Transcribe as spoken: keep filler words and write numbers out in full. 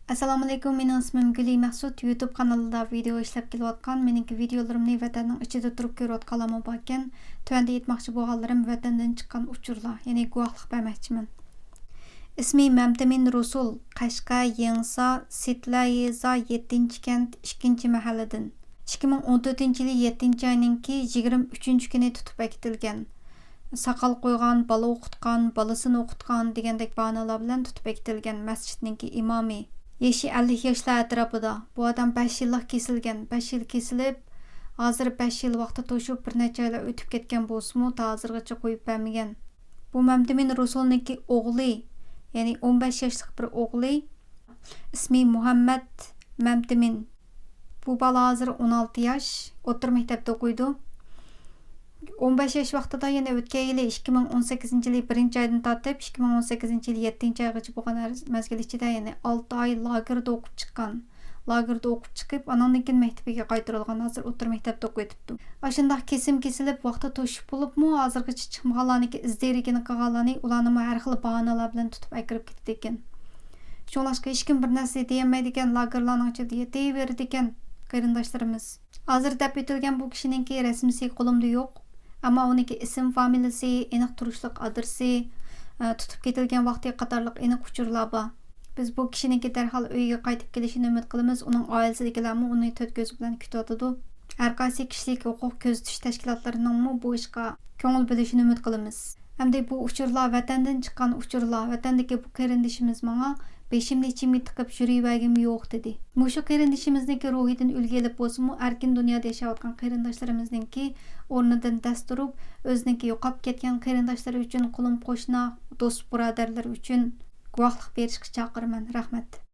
ئەسسالامۇئەلەيكۇم، مېنىڭ ئىسمىم گۈلى مەخسۇت. يۇتۇب قانىلىدا ۋىدېئو ئىشلەپ كېلىۋاتقان، مېنىڭكى ۋىدېئولىرىمنى ۋەتەننىڭ ئىچىدە تۇرۇپ كۆرۈۋاتقانلارمۇ باركەن. تۆۋەندە ئېيتماقچى بولغانلىرىم ۋەتەندىن چىققان ئۇچۇرلار، يەنى گۇۋاھلىق بەرمەكچىمەن. ئىسمى مەمتىمىن رۇسۇل، قەشقەر، يېڭىسار، سىتلە يېزا، يەتتىنچى كەنت، ئىككىنچى مەھەللىدىن. ئىككى مىڭ ئون تۆتىنچى يىلى يەتتىنچى ئاينىڭكى يىگىرمە ئۈچىنچى كۈنى تۇتۇپ ئەكېتىلگەن. ساقال قويغان، بالا ئوقۇتقان، بالىسىنى ئوقۇتقان دېگەندەك باھانىلار بىلەن تۇتۇپ ئەكېتىلگەن مەسچىتنىڭكى ئىمامى. يېشى ئەللىك ياشلار ئەتراپىدا. بۇ ئادەم بەش يىللىق كېسىلگەن. بەش يىل كېسىلىپ، ھازىر بەش يىل ۋاقتى توشۇپ، بىر نەچچە ئايلار ئۆتۈپ كەتكەن بولسىمۇ، تا ھازىرغىچە قويۇپ بەرمىگەن. بۇ مەمتىمىن رۇسۇلنىڭكى ئوغلى، يەنى ئون بەش ياشلىق بىر ئوغلى. ئىسمى مۇھەممەد مەمتىمىن. بۇ بالا ھازىر ئون ئالتە ياش، ئوتتۇرا مەكتەپتە ئوقۇيدۇ. ئون بەش ياش ۋاقتىدا، يەنى ئۆتكەن يىلى ئىككى مىڭ ئون سەككىزىنچى يىلى بىرىنچى ئايدىن تارتىپ ئىككى مىڭ ئون سەككىزىنچى يىلى يەتتىنچى ئايغىچە بولغان مەزگىل ئىچىدە، يەنى ئالتە ئاي لاگېردا ئوقۇپ چىققان. لاگېردا ئوقۇپ چىقىپ، ئاناندىن كېيىن مەكتىپىگە قايتۇرۇلغان، ھازىر ئوتتۇرا مەكتەپتە ئوقۇۋېتىپتۇ. ئاشۇنداق كېسىم كېسىلىپ، ۋاقتى توشۇپ بولۇپمۇ، ھازىرغىچە چىقمىغانلارنىڭكى ئىز دېرىكىنى قىلغانلارنى، ئۇلارنىمۇ ھەر خىل باھانىلار بىلەن تۇتۇپ ئەكىرىپ كېتىدىكەن. شۇڭلاشقا ھېچكىم بىر نەرسە دېيەلمەيدىكەن، لاگېرلارنىڭ ئىچىدە يېتىۋېرىدىكەن قېرىنداشلىرىمىز. ھازىر دەپ ئۆتۈلگەن بۇ كىشىنىڭكى رەسىمىسى قولۇمدا يوق، ئەمما ئۇنىڭكى ئىسىم فامىلىسى، ئېنىق تۇرۇشلۇق ئادرېسى، ئە، تۇتۇپ كېتىلگەن ۋاقتى قاتارلىق ئېنىق ئۇچۇرلار بار. بىز بۇ كىشىنىڭكى دەرھال ئۆيىگە قايتىپ كېلىشىنى ئۈمىد قىلىمىز، ئۇنىڭ ئائىلىسىدىكىلەرمۇ ئۇنى تۆت كۆزى بىلەن كۈتۈۋاتىدۇ. ھەر قايسى كىشىلىك ھوقۇق كۆزىتىش تەشكىلاتلىرىنىڭمۇ بۇ ئىشقا كۆڭۈل بۆلۈشىنى ئۈمىد قىلىمىز. ئەمدى بۇ ئۇچۇرلار ۋەتەندىن چىققان ئۇچۇرلار، ۋەتەندىكى بۇ قېرىندىشىمىز ماڭا بېشىمنى ئىچىمگە تىقىپ يۈرۈۋەرگۈم يوق دېدى. مۇشۇ قېرىندىشىمىزنىڭكى روھىدىن ئۈلگە ئېلىپ بولسىمۇ، ئەركىن دۇنيادا ياشاۋاتقان قېرىنداشلىرىمىزنىڭكى ئورنىدىن دەس تۇرۇپ، ئۆزىنىڭكى يوقاپ كەتكەن قېرىنداشلىرى ئۈچۈن، قولۇم قوشنا، دوست بۇرادەرلىرى ئۈچۈن گۇۋاھلىق بېرىشكە چاقىرىمەن. رەھمەت.